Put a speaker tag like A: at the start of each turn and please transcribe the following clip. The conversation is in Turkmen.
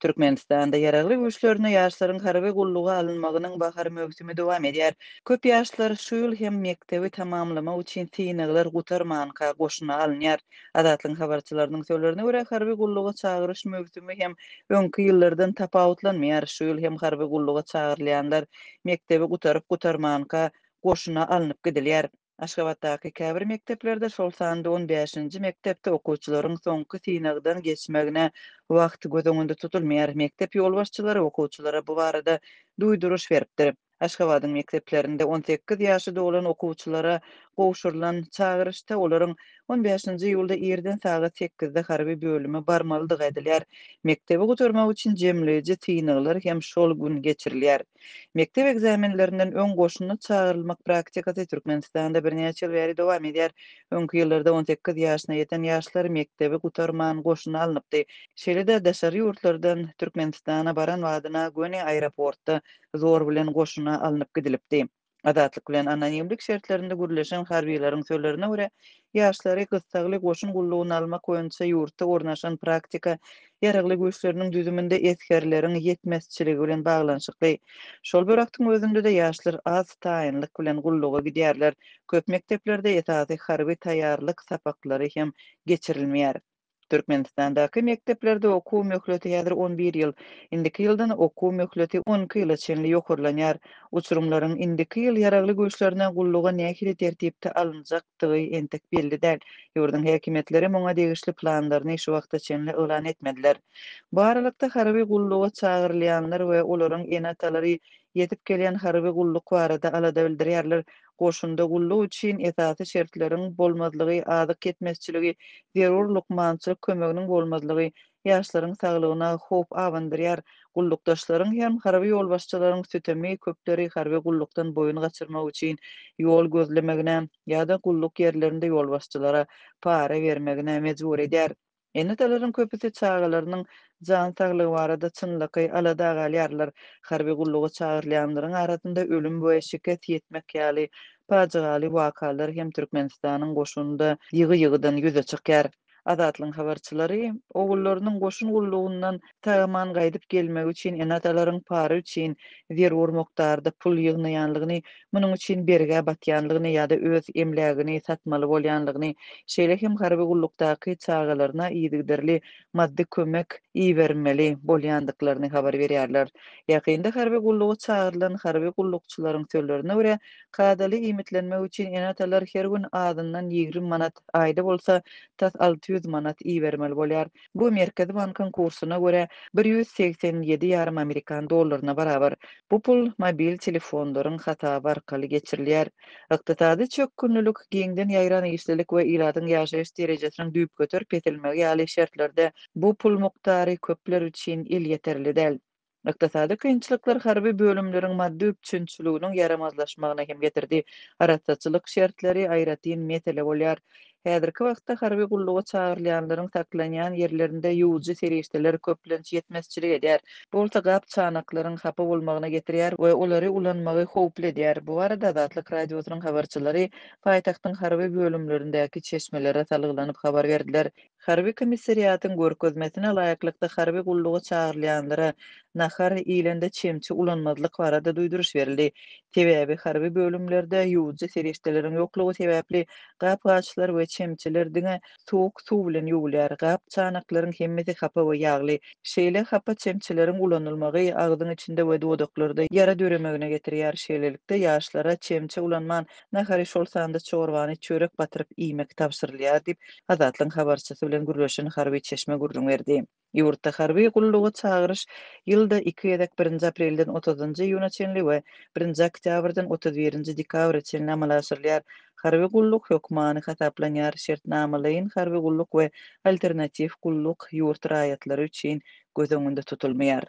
A: Türkmenistanda Ýaragly Güýçlerine ýaşlaryň harby gulluga alynmagynyň bahar möwsümi dowam edýär. Köp ýaşlar şu ýyl hem mekdebi tamamlamak üçin synaglar gutarmanka goşuna alynýar. Azatlygyň habarçylarynyň sözlerine görä, harby gulluga çagyryş möwsümi hem öňki ýyllardan tapawutlanmaýar. Şu ýyl hem harby gulluga çagyrylýanlar mekdebi gutaryp-gutarmanka goşuna alnyp gidilýär. Aşgabatdaky käbir mekdeplerde, şol sanda on bäşinji mekdepde okuwçylaryň soňky synagdan geçmegine wagt göz öňünde tutulmaýar. Mekdep ýolbaşçylary okuwçylara bu barada duýduryş beripdir. Aşgabadyň mekdeplerinde 18 ýaşy dolan okuwçylara gowşurylan çagyryşda olaryň on bäşinji iýulda irden sagat sekizde harby bölüme barmalydygy aýdylýar. Mekdebi gutarmak üçin jemleýji synaglar hem şol gün geçirilýär. Mekdep ekzamenlerinden öň goşuna çagyrylmak praktikasy Türkmenistanda birnäçe ýyl bäri dowam edýär. Öňki ýyllarda 18 ýaşyna ýeten ýaşlar mekdebi gutarman goşuna alnypdy. Şeýle-de daşary ýurtlardan Türkmenistana baran badyna göni aeroportda zor bilen goşuna alnyp gidilipdi. Azatlyk bilen anonimlik şertlerinde gürleşen harbylaryň sözlerine görä, ýaşlary gyssagly goşun gullugyna almak boýunça ýurtda ornaşan praktika Ýaragly Güýçleriniň düzüminde esgerleriň ýetmezçiligi bilen baglanyşykly. Şol bir wagtyň özünde-de ýaşlar az taýynlyk bilen gulluga gidýärler, köp mekdeplerde esasy harby taýýarlyk sapaklary hem geçirilmeýär. Türkmenistandaky mekdeplerde okuw möhleti häzir 11 ýyl. Indiki ýyldan okuw möhleti 12 ýyla çenli ýokarlanýar. Uçurymlaryň indiki ýyl Ýaragly Güýçlerine gulluga nähili tertipde alynjakdygy entek belli däl. Ýurduň häkimiýetleri muňa degişli planlaryny şu wagta çenli yglan etmediler. Bu aralykda, harby gulluga çagyrylýanlar we olaryň ene-atalary ýetip gelýän harby gulluk barada alada bildirýärler. Goşunda gulluk üçin esasy şertleriň bolmazlygy, azyk ýetmezçiligi, zerur lukmançylyk kömeginiň bolmazlygy ýaşlaryň saglygyna howp abandyrýar. Gullukdaşlaryň hem harby ýolbaşçylaryň sütemi köpleri harby gullukdan boýun gaçyrmak üçin ýol gözlemegine ýa-da gulluk ýerlerinde ýolbaşçylara para bermegine mejbur edýär. Ene-atalaryň köpüsi çagalarynyň jan saglygy barada çynlakaý alada galýarlar. Harby gulluga çagyrylýanlaryň arasynda ölüm we şikes ýetmek ýaly pajygaly wakalar hem Türkmenistanyň goşunynda ýygy-ýygydan ýüze çykýar. Azatlygyň habarçylary ogullarynyň goşun gullugyndan sag-aman gaýdyp gelmegi üçin ene-atalaryň para üçin zerur mukdarda pul ýygnaýanlygyny, munuň üçin bergä batýanlygyny ýa-da öz emlägini satmaly bolýanlygyny, şeýle hem harby gullukdaky çagalaryna yzygiderli maddy kömek ibermeli bolýandyklaryny habar berýärler. Ýakynda harby gulluga çagyrylan harby gullukçylaryň sözlerine görä, kadaly iýmitlenmek üçin ene-atalar her gün azyndan 20 manat, aýda bolsa tas 600 manat ibermeli bolýar. Bu Merkezi bankyň kursuna görä, 187 ýarym amerikan dollaryna barabar. Bu pul mobil telefonlaryň hasaby arkaly geçirilýär. Ykdysady çökgünlilik, giňden ýaýran işsizlik we ilatyň ýaşaýyş derejesiniň düýpgöter peselmegi ýaly şertlerde bu pul mukdary köpler üçin elýeterli däl. Ykdysady kynçylyklar harby bölümleriň maddy üpjünçiliginiň ýaramazlaşmagyna hem getirdi. Arassaçylyk şertleri aýratyn mesele bolýar. Häzirki wagtda harby gulluga çagyrylýanlaryň saklanýan ýerlerinde ýuwujy serişdeler köplenç ýetmezçilik edýär. Bu bolsa gap-çanaklaryň hapa bolmagyna getirýär we olary ulanmagy howply edýär. Bu barada Azatlyk Radiosynyň habarçylary paýtagtyň harby bölümlerindäki çeşmelere salgylanyp habar berdiler. Harby komissariatyň görkezmesine laýyklykda harby gulluga çagyrylýanlara nahar iýlende çemçe ulanmazlyk barada duýduryş berildi. Sebäbi harby bölümlerde ýuwujy serişdeleriň ýoklugy sebäpli gap-gaçlar we çemçeler diňe sowuk suw bilen ýuwulýar. Gap-çanaklaryň hemmesi hapa we ýagly. Şeýle hapa çemçeleriň ulanylmagy agzyň içinde we dodaklarda ýara döremegine getirýär. Şeýlelikde, ýaşlara çemçe ulanman Nahary, şol sanda çorbany çörek batyryp iýmek tabşyrylýar diýip, Azatlygyň habarçysy bilen gürleşen harby çeşme gürrüň berdi. Ýurtda harby gulluga çagyryş ýylda iki gezek birinji aprelden otuzynjy iýuna çenli we birinji oktýabrdan 31-nji dekabra çenli amala aşyrylýar. Harby gulluk hökmany hasaplanýar, şertnamalaýyn harby gulluk we alternatiw gulluk ýurt raýatlary üçin göz öňünde tutulmaýar.